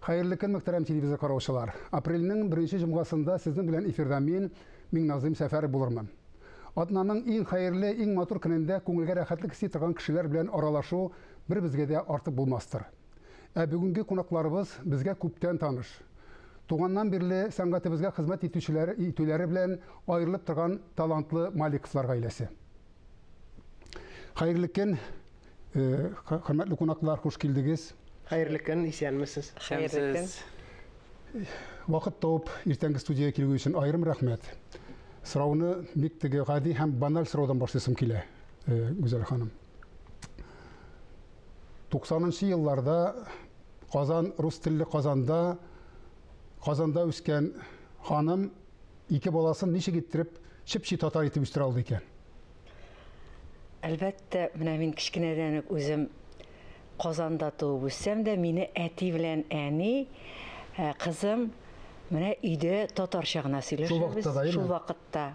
Хәерле көн, мөхтәрәм телевизор караучылар. Апрельнең беренче җомгасында сезнең белән эфирда мин, Миңназыйм Сәфәров булырмын. Атнаның иң хәерле, иң матур көнендә күңелгә рәхәтлек өсти торган кешеләр белән аралашу бер безгә дә артык булмастыр. Ә бүгенге кунакларыбыз безгә күптән таныш. Туганнан бирле сәнгатебезгә хезмәт итүчеләр итүләре белән аерылып торган талантлы Маликовлар гаиләсе. Хәерле көн, э, хөрмәтле кунаклар, хуш килдегез. Хәерле көн, исәнмесез. Хәерле көн. Вакыт табып иртәнге студиягә килү өчен аерым рәхмәт. Сорауны бик теге гади һәм баналь сораудан башлыйсым килә, э, Гүзәл ханым. 90 елларда Казан, рус телле Казанда, Казанда үскән ханым ике баласын ничек иттереп чеп-чи татар итеп үстерә алды икән? Әлбәттә, менә мин кечкенәдән үк үзем Казанда туып үссәм дә, мине әти белән әни, «Ә, кызым, менә өйдә татарча гына сөйләшәбез. Шул вакытта да, Шул вакытта.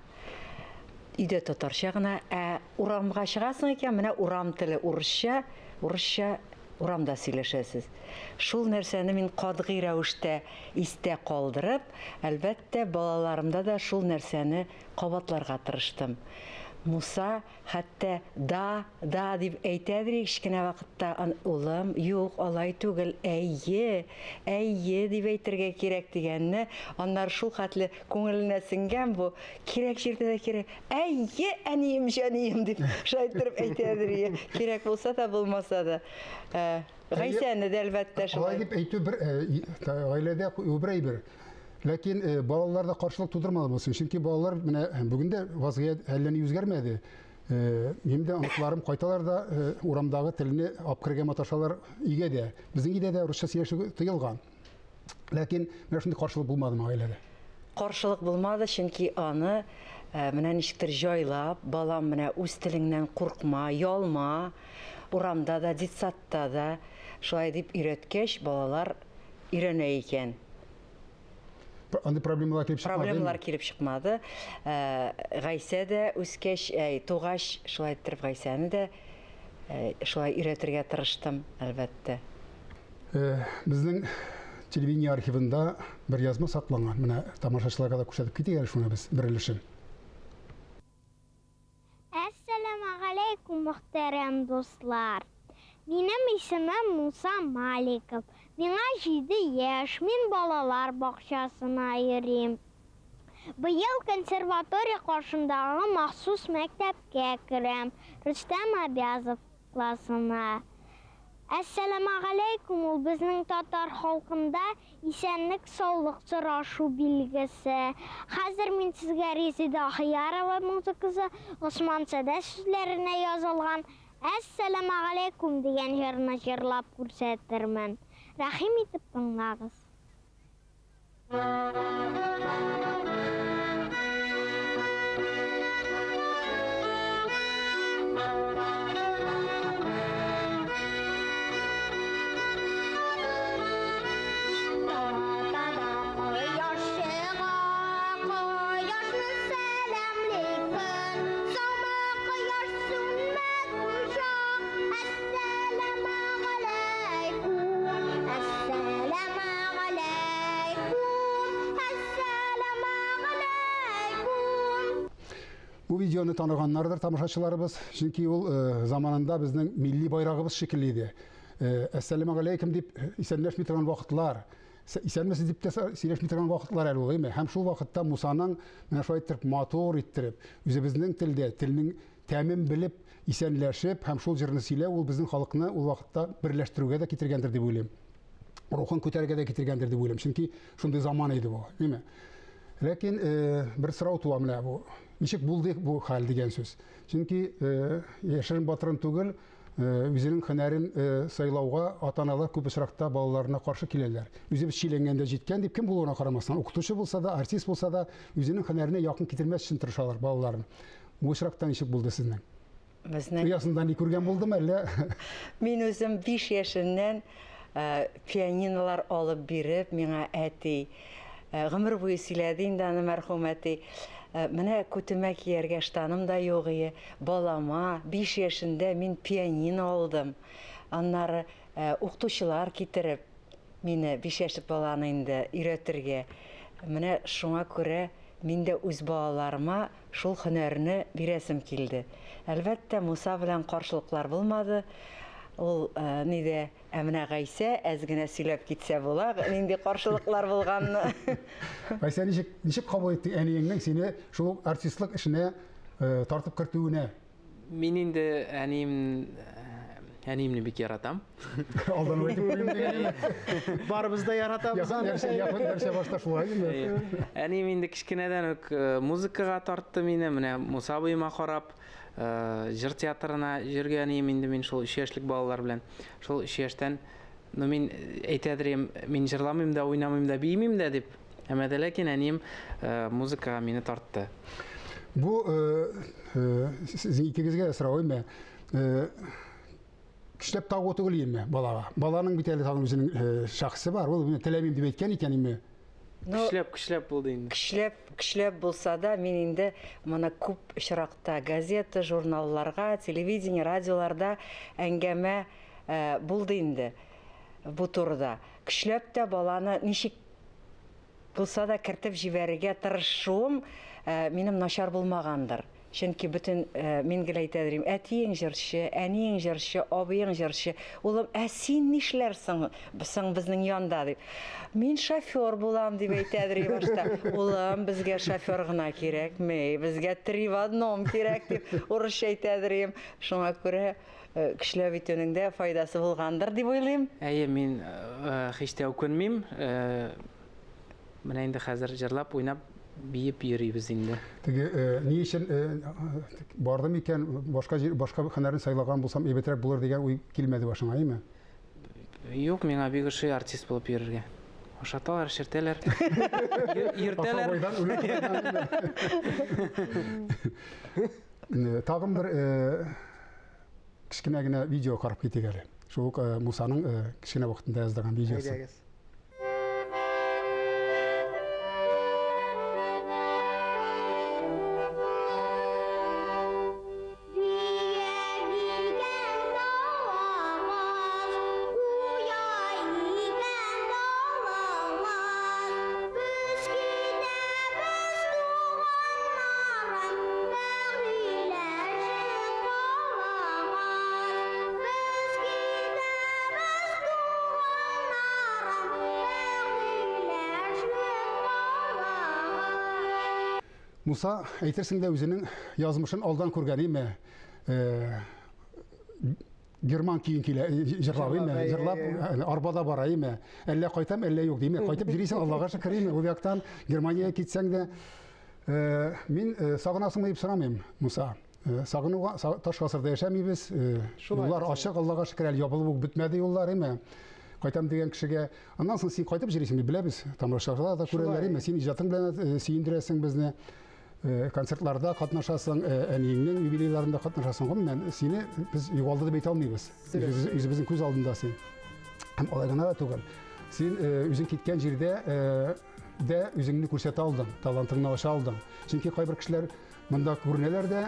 Өйдә татарча гына, ә урамга чыгасың икән, менә урам теле урысча, урысча урамда сөйләшәсез. Шул нәрсәне мин катгый рәвештә истә калдырып, әлбәттә, балаларымда да шул нәрсәне кабатларга тырыштым. Муса хәтта да, да дип әйтәдер кечкенә вакытта, улым, юк, алай түгел, әйе, әйе дип әйтергә кирәк дигәнне, аннары шул хәтле күңеленә сеңгән бу, кирәк җирдә дә кирәк, әйе, әнием, җанием дип шулай иттереп әйтәдер, кирәк булса да, булмаса да. Э, Гайсәне дә әлбәттә шулай. Алай дип әйтү бер э, гаиләдә бер әйбер. Ләкин э, балалар да каршылык тудырмады булсын. Чөнки балалар менә э, бүген дә вазгыять әллә ни үзгәрмәде. Э, минем дә оныкларым кайталар да урамдагы телне алып керергә маташалар өйгә дә. Безнең өйдә дә русча сөйләшү тыелган. Ләкин менә шундый каршылык булмады гаиләдә. Каршылык булмады, чөнки аны менә ничектер җайлап, балам менә үз телеңнән куркма, ялма, урамда да, детсадта да шулай дип өйрәткәч, балалар өйрәнә икән. Андый проблемалар килеп чыкмады. Проблемалар килеп чыкмады. Э, Гайсә дә үскәч, әй, тугач, шулай иттереп Гайсәне дә э, шулай өйрәтергә тырыштым, әлбәттә. Э, безнең телевидение архивында бер язма сакланган. Менә тамашачыларга да күрсәтеп китик әле шуны без бер өлешен. Әссәламегаләйкүм, мөхтәрәм дуслар! Минем исемем Муса Маликов. Миңа җиде яшь, мин балалар бакчасына йөрим. Быел консерватория каршындагы махсус мәктәпкә керәм, Рөстәм Абязов классына. Әссәламегаләйкүм ул безнең татар халкында исәнлек-саулык сорашу билгесе. Хәзер мин сезгә Резеда Ахиярова музыкасы, Госман Сәдә сүзләренә язылган Әссәламегаләйкүм дигән җырны җырлап күрсәтермен. Рәхим итеп тыңлагыз. Тантана кояш чыга, кояшны сәламли көн. Соңмы кояш сүнмәс учак. Әссәламегаләйкүм, әссәламегаләйкүм, әссәламегаләйкүм. Бу видеоны таныганнардыр тамашачыларыбыз, чөнки ул э, заманында безнең милли байрагыбыз шикелле иде. Э, Әссәламегаләйкем дип э, исәнләшми торган вакытлар, исәнмесез дип тә сөйләшми торган вакытлар әле ул, әйме? Һәм шул вакытта Мусаның менә шулай иттереп матур иттереп, үзебезнең телдә, телнең тәмен белеп, исәнләшеп һәм шул җырны сөйләү ул безнең халыкны ул вакытта берләштерүгә дә китергәндер дип уйлыйм. Рухын күтәрергә дә китергәндер дип уйлыйм. Чөнки шундый заман иде бу, әйме? Ләкин э, бер сорау туа менә бу. Ничек булды бу хәл дигән сүз. Чөнки э, яшерен батырын түгел, э, үзенең һөнәрен э, сайлауга ата-аналар күп очракта балаларына каршы киләләр. Үзебез чиләнгәндә җиткән дип кем булуына карамастан, укытучы булса да, артист булса да, үзенең һөнәренә якын китермәс өчен тырышалар балаларын. Бу очракта ничек булды сезнең? Безнең Оясында ни күргән булдым әллә? Мин үзем 5 яшемнән э, пианинолар алып биреп, миңа әти э, гомер буе сөйләде инде аны мәрхүм әти. Э, менә күтемә кияргә штаным да юк ие. Балама 5 яшендә мин пианино алдым. Аннары укытучылар китереп, мине, 5 яшьлек баланы инде өйрәтергә. Менә шуңа күрә мин дә үз балаларыма шул һөнәрне бирәсем килде. Әлбәттә, Муса белән каршылыклар булмады. Ул нидә, ә менә Гайсә әз генә сөйләп китсә була, нинди каршылыклар булганны. Гайсә, ничек, ничек кабул иттең әниеңнең сине шул ук артистлык эшенә тартып кертүенә? Мин инде әнием әниемне бик яратам. Алдан ук әйтеп куйдым дигән. Барыбыз да яратабыз аны. Нәрсә, якын нәрсә башта шулай инде. Әнием инде кечкенәдән үк э, музыкага тартты мине. Менә Муса абыема карап, э, җыр театрына йөргән идем инде мин шул 3 яшьлек балалар белән. Шул 3 яшьтән, ну мин әйтәдер идем, мин җырламыйм да, уйнамыйм да, биимим дә дип. Әмма дә ләкин әнием э, музыкага мине тартты. Бу э, э, сезнең икегезгә дә сорау име? Көчләп тагу түгел име балага? Баланың бит әле тагын үзенең шәхесе бар. Ул теләмим дип әйткән икән име? Ну, көчләп, көчләп булды инде. Көчләп, көчләп булса да, мин инде моны күп очракта газета, журналларга, телевидение, радиоларда әңгәмә булды инде бу турыда. Көчләп тә баланы ничек булса да кертеп җибәрергә тырышуым минем начар булмагандыр. Чөнки бөтен мин гел әйтә йөрим, әтиең җырчы, әниең җырчы, абыең җырчы. Улым, ә син нишләрсең соң безнең янда дип. Мин шофер булам дип әйтә йөри башта. Улым, безгә шофер гына кирәкми, безгә три в одном кирәк дип урысча әйтә йөрим. Шуңа күрә Көчләп итүнең дә файдасы булгандыр дип уйлыйм. Әйе, мин һич тә үкенмим. Менә инде хәзер җырлап, уйнап, биеп йөрибез инде. Теге ни өчен бардым икән, башка җир, башка һөнәрне сайлаган булсам әйбәтрәк булыр дигән уй килмәде башыңа, әйеме? Юк, миңа бик ошый артист булып йөрергә. Ашаталар, эчертәләр. Йөртәләр. Тагын бер кечкенә генә видео карап китик әле. Шул ук Мусаның кечкенә вакытында яздырган видеосы. Әйдәгез. Муса, әйтерсең дә, үзенең язмышын алдан күргән, име? Э, герман көен килә, э, җырлап, име? Җырлап, э, арбада бара, име? Әллә кайтам, әллә юк, димә. Кайтып йөрисең, Аллага шөкер, име? Ул яктан Германиягә китсәң дә, э, мин сагынасыңмы дип сорамыйм, Муса. Сагынуга таш гасырда яшәмибез. Юллар ачык, Аллага шөкер, әле ябылып ук бетмәде юллар, име? Кайтам дигән кешегә. Аннан соң син кайтып йөрисең, беләбез. Тамашачылар да күрәләр, име? Син иҗатың белән сөендерәсең безне. Э, концертларда катнашасың, э, әниеңнең юбилейларында катнашасың. Гомумән, сине без югалды дип әйтә алмыйбыз. Үзебезнең күз алдында син. Һәм алай гына да түгел. Син э, үзең киткән җирдә дә үзеңне күрсәтә алдың, талантыңны ача алдың. Чөнки кайбер кешеләр монда күренәләр дә,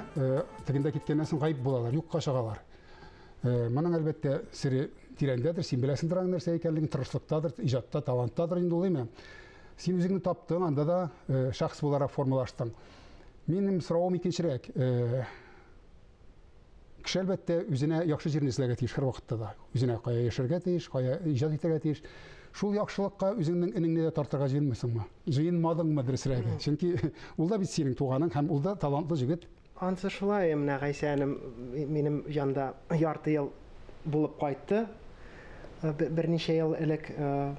тегендә киткәннән соң гаип булалар, юкка чыгалар. Моның әлбәттә сере тирәндәдер, син беләсеңдер аның нәрсә икәнлеген, тырышлыктадыр, иҗатта, таланттадыр инде ул, әйме? Син үзеңне таптың, анда да э, шәхес буларак формалаштың. Минем соравым икенчерәк. Э, кеше әлбәттә үзенә яхшы җирне эзләргә тиеш һәрвакытта да. Үзенә кая яшәргә тиеш, кая иҗат итәргә тиеш. Шул яхшылыкка үзеңнең энеңне дә тартырга җыенмыйсыңмы? Җыенмадыңмы дөресрәге? Чөнки ул да бит синең туганың һәм ул да талантлы җегет. Ансы шулай, менә Гайсә энем минем янда ярты ел булып кайтты. Э, берничә ел элек э,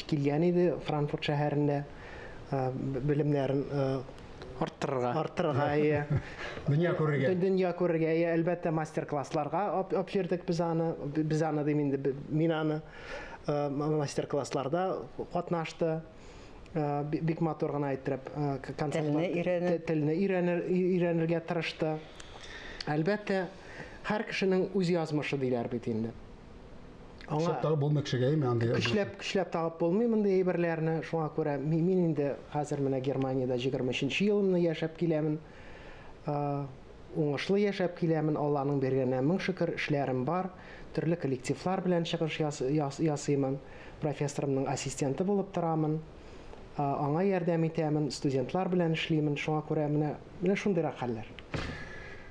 килгән иде Франкфурт шәһәрендә э, белемнәрен арттырырга. Арттырырга, иә. Дөнья күрергә. Дөнья күрергә, иә, әлбәттә, мастер-классларга алып йөрдек без аны. Без аны дим инде, мин аны мастер-классларда катнашты. Э, бик матур гына иттереп э, концертлар телне өйрәнер телне өйрәнер өйрәнергә тырышты. Әлбәттә, һәр кешенең үз язмышы диләр бит инде. Аңа көчләп тагып булмый кешегә, әйме андый. Көчләп, көчләп тагып булмый мондый әйберләрне. Шуңа күрә мин инде хәзер менә Германиядә 23 елымны яшәп киләмен. Э, уңышлы яшәп киләмен, Алланың биргәненә мең шөкер, эшләрем бар, төрле коллективлар белән чыгыш ясыймын. профессорымның ассистенты булып торамын. Аңа ярдәм итәмен, студентлар белән эшлимен. Шуңа күрә менә менә шундыйрак хәлләр.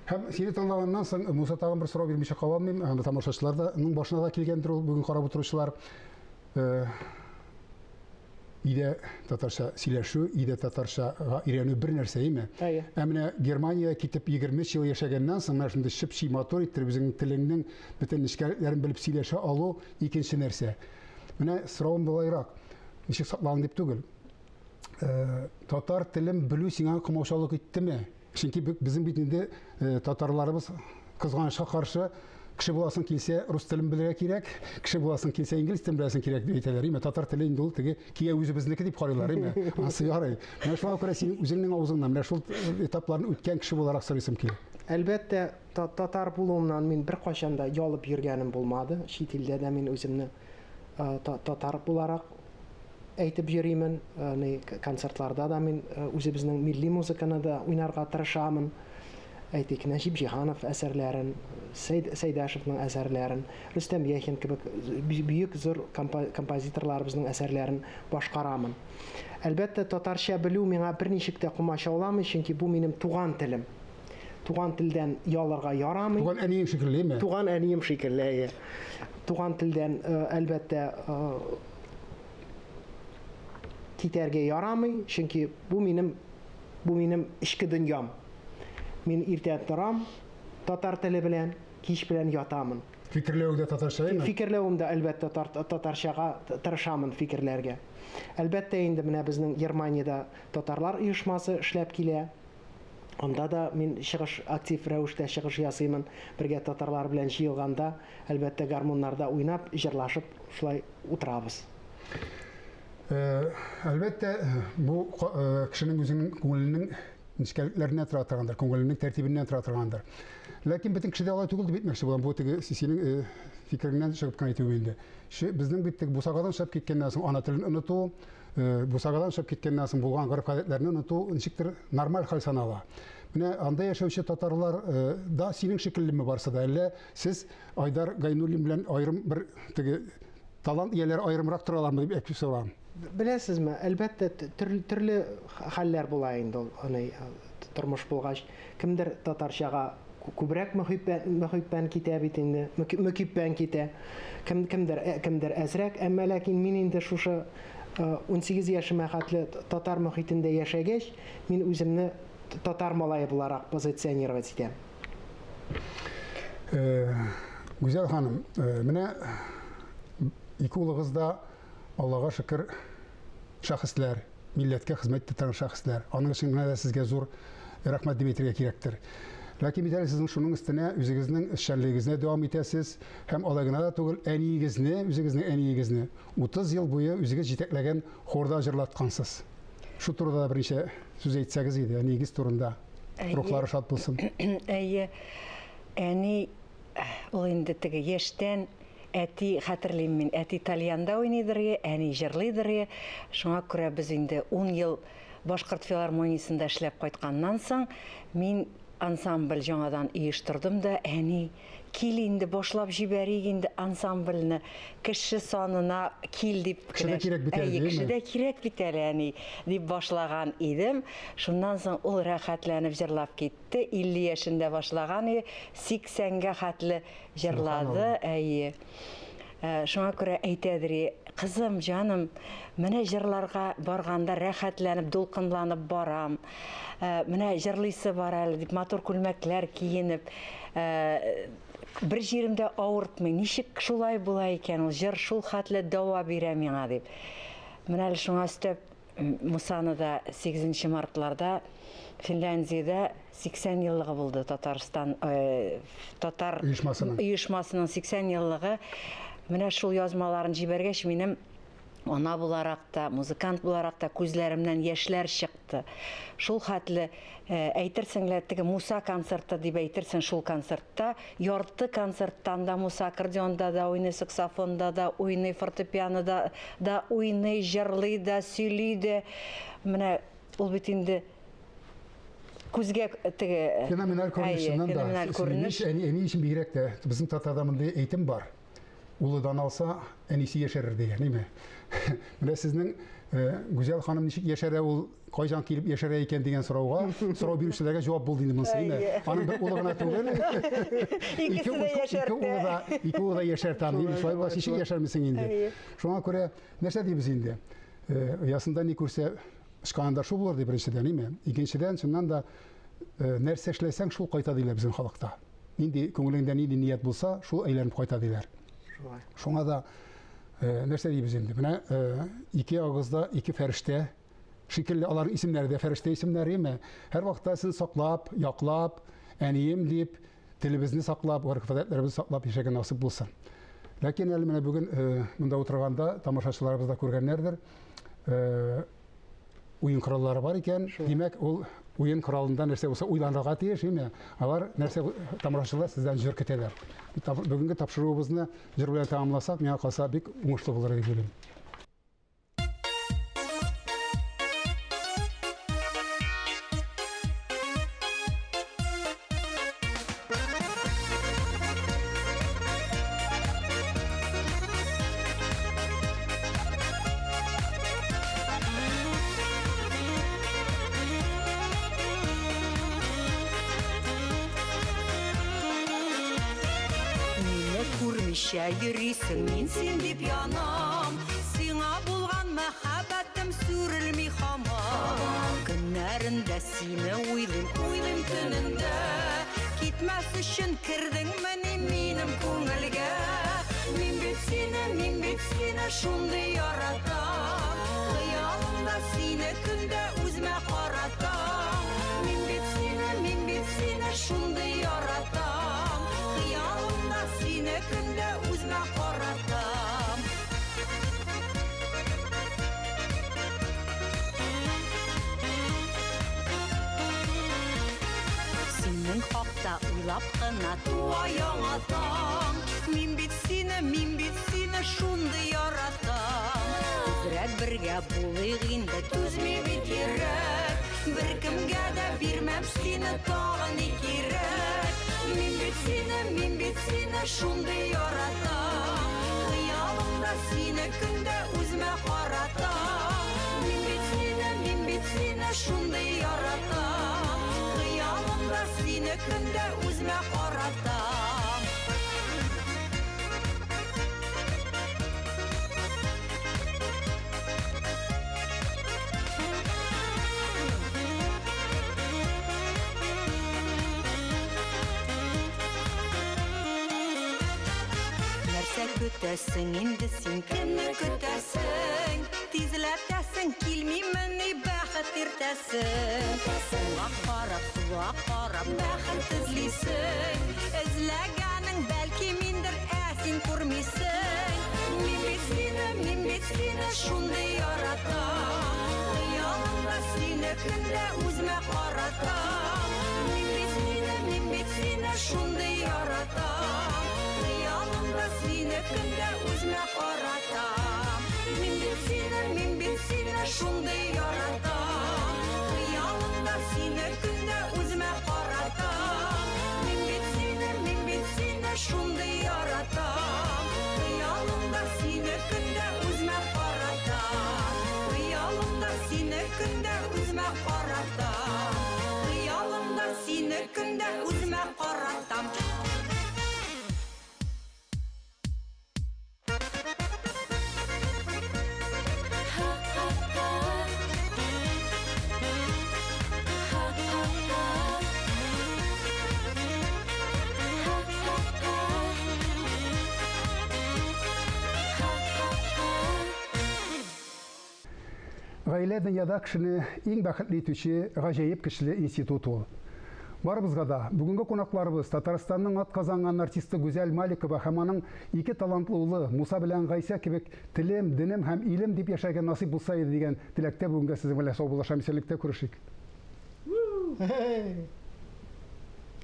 Һәм сине тыңлаганнан соң, Муса, тагын бер сорау бирмичә кала алмыйм. Аны тамашачылар да ның башына да килгәндер ул бүген карап утыручылар. Өйдә татарча сөйләшү, өйдә татарчага өйрәнү бер нәрсә, әйме? Әйе. Ә менә Германиягә китеп 23 ел яшәгәннән соң, менә шундый чып-чи матур иттереп үзеңнең телеңнең бөтен нечкәлекләрен белеп сөйләшә алу икенче нәрсә. Менә соравым болайрак. Ничек саклаган дип түгел. Э, татар телен белү сиңа комаучаулык иттеме? Чөнки безнең бит инде э, татарларыбыз кызганычка каршы кеше буласың килсә рус телен белергә кирәк, кеше буласың килсә инглиз телен беләсең кирәк дип әйтәләр. Име татар теле инде ул теге кия үзебезнеке дип карыйлар, име? Анысы ярый. Менә шуңа күрә синең үзеңнең авызыңнан менә шул этапларны үткән кеше буларак сорыйсым килә. Әлбәттә, татар булуымнан мин беркайчан да ялып йөргәнем булмады. Чит илдә дә мин үземне э, татар буларак әйтеп йөримен. Ни концертларда да мин үзебезнең милли музыканы да уйнарга тырышамын. Әйтик, Нәҗип Җиһанов әсәрләрен, Сәйдәшевның әсәрләрен, Рөстәм Яхин кебек бөек зур композиторларыбызның әсәрләрен башкарамын. Әлбәттә, татарча белү миңа берничек тә комачауламый, чөнки бу минем туган телем. Туган телдән ялырга ярамый. Туган әниең шикеллеме? Туган әнием шикелле, әйе. Туган телдән, әлбәттә, китәргә ярамый, чөнки бу минем бу минем эчке дөньям. Мин иртә торам татар теле белән, кич белән ятамын. Фикерләвең дә татарча әйме? Фикерләвем дә, әлбәттә, татарчага тырышамын фикерләргә. Әлбәттә инде, менә безнең Германиядә татарлар оешмасы эшләп килә. Анда да мин чыгыш актив рәвештә чыгыш ясыймын. Бергә татарлар белән җыелганда, әлбәттә, гармуннарда уйнап, җырлашып шулай утырабыз. Э, әлбәттә, бу э, кешенең үзенең күңеленең нечкәлекләреннән тора торгандыр, күңеленең тәртибеннән тора торгандыр. Ләкин бөтен кеше дә алай түгел дип әйтмәкче булам. Бу теге синең э, фикереңнән чыгып кына әйтүем инде. Безнең бит теге бусагадан чыгып киткәннән соң ана телен оныту, бусагадан чыгып киткәннән соң булган гореф-гадәтләрне оныту ничектер нормаль хәл санала. Менә анда яшәүче татарлар да синең шикеллеме барсы да, әллә сез Айдар Гайнуллин белән аерым бер теге талант ияләре аерымрак торалармы дип әйтеп сорам. Беләсезме, әлбәттә, төрле, төрле хәлләр була инде ул, аны тормыш булгач. Кемдер татарчага күбрәк мөхиббән, мөхиббән китә бит инде, мөкиббән китә. Кем, кемдер, э, кемдер әзрәк, әмма ләкин мин инде шушы 18 яшемә хәтле татар мөхитендә яшәгәч, мин үземне татар малае буларак позиционировать итәм. Э, Гүзәл ханым, э, менә ике улыгыз да, Аллага шөкер, шәхесләр, милләткә хезмәт итә торган шәхесләр. Аның өчен генә дә сезгә зур рәхмәт дип әйтергә кирәктер. Ләкин бит әле сезнең шуның өстенә үзегезнең эшчәнлегегезне дәвам итәсез һәм алай гына да түгел, әниегезне, үзегезнең әниегезне 30 ел буе үзегез җитәкләгән хорда җырлаткансыз. Шу турыда да берничә сүз әйтсәгез иде, әниегез турында. Рухлары шат булсын. Әйе, әни ул инде теге яшьтән әти, хәтерлим мин, әти тальянда уйныйдыр, әни җырлыйдыр. Шуңа күрә без инде 10 ел Башкорт филармониясендә эшләп кайтканнан соң, мин ансамбль яңадан оештырдым да, әни, кил инде, башлап җибәрик инде ансамбльне, кеше санына кил дип. Кеше дә кирәк бит әле, Әйе, кеше дә кирәк бит әле, әни, дип башлаган идем. Шуннан соң ул рәхәтләнеп җырлап китте. 50 яшендә башлаган иде, 80-гә хәтле Җырлады, әйе. Э, шуңа күрә әйтәдер, кызым, җаным, менә җырларга барганда рәхәтләнеп, дулкынланып барам. Э, менә җырлыйсы бар әле дип, матур күлмәкләр киенеп, э, бер җирем дә авыртмый. Ничек шулай була икән ул җыр шул хәтле дәва бирә миңа дип. Менә әле шуңа өстәп Мусаны да 8 мартларда Финляндиядә 80 еллыгы булды Татарстан э, татар оешмасының оешмасының 80 еллыгы. Менә шул язмаларын җибәргәч, минем ана буларак та, музыкант буларак та күзләремнән яшьләр чыкты. Шул хәтле э, әйтерсең лә теге Муса концерты дип әйтерсең шул концертта Ярты концерттан да Муса аккордеонда да уйный, саксофонда да уйный, фортепианода да уйный, җырлый да, сөйли дә. Менә ул бит инде күзгә теге феноменаль күренеш, чыннан да. Феноменаль күренеш. Әни, әни өчен бигрәк тә. Безнең татарда мондый әйтем бар. Улы дан алса, әнисе яшәрер дигән, әйме? Менә сезнең Гүзәл ханым ничек яшәрә ул, кайчан килеп яшәрә икән дигән сорауга, сорау бирүчеләргә җавап булды инде монысы, әйме? Аның бер улы гына түгел. Икесе дә яшәртә. Ике улы да, ике улы да яшәртә аны. Шулай булгач, ничек яшәрмисең инде? Шуңа күрә нәрсә дибез инде? Оясында ни күрсә, очканында шул булыр ди беренчедән, әйме? Икенчедән, чыннан да нәрсә эшләсәң, шул кайта диләр безнең халыкта. Нинди күңелеңдә нинди ният булса, шул әйләнеп кайта диләр. Шулай. Шуңа да нәрсә дибез инде? Менә ике ягыгызда ике фәрештә шикелле, аларның исемнәре дә фәрештә исемнәре, әйме? Һәрвакытта сезне саклап, яклап, әнием дип, телебезне саклап, гореф-гадәтләребезне саклап яшәргә насыйп булсын. Ләкин әле менә бүген монда утырганда тамашачыларыбыз да күргәннәрдер, уен кораллары бар икән, димәк, ул уен коралында нәрсә булса уйланырга тиеш, әйме? Алар нәрсә тамашачылар сездән җыр көтәләр. Бүгенге тапшыруыбызны җыр белән тәмамласак, миңа калса, бик уңышлы булыр дип уйлыйм. Мине күрмичә йөрисең, мин син дип янам. Сиңа булган мәхәббәтем сүрелми һаман. Көннәрендә сине уйлыйм, уйлыйм төнендә. Китмәс өчен кердеңмени минем күңелгә? Мин бит сине, мин бит сине шундый яратам. Хыялымда сине көндә үземә каратам. Мин бит сине, мин бит сине шундый яратам. Хыялымда сине көндә үземә каратам. Синең хакта уйлап кына туа яңа таң. Мин бит сине, мин бит сине шундый яратам. Тизрәк бергә булыйк инде, түзми бит йөрәк. Беркемгә дә бирмәм сине, тагын ни кирәк? Мин бит сине, мин бит сине шундый яратам. Хыялымда сине көндә үземә каратам. Мин бит сине, мин бит сине шундый яратам. Хыялымда сине көндә үземә каратам. Нәрсә көтәсең инде син, кемне көтәсең? Тизләтәсең килмимени бәхет иртәсен? Уңга карап, сулга карап бәхет эзлисең. Эзләгәнең бәлки миндер, ә син күрмисең. Мин бит сине, мин бит сине шундый яратам. Хыялымда сине көндә үземә каратам. Мин бит сине, мин бит сине шундый яратам. Хыялымда сине көндә үземә каратам. Мин бит сине, мин бит сине шундый яратам. Хыялымда сине көндә үземә каратам. Мин бит сине, мин бит сине шундый яратам. Хыялымда сине көндә үземә каратам. Хыялымда сине көндә үземә каратам. Хыялымда сине көндә үземә каратам. Гаилә дөньяда кешене иң бәхетле итүче гаҗәеп көчле институт ул. Барыбызга да бүгенге кунакларыбыз Татарстанның атказанган артисты Гүзәл Маликова һәм аның ике талантлы улы Муса белән Гайсә кебек телем, денем һәм илем дип яшәргә насыйп булса иде дигән теләктә бүгенгә сезнең белән саубуллашам, исәнлектә күрешик. Hey!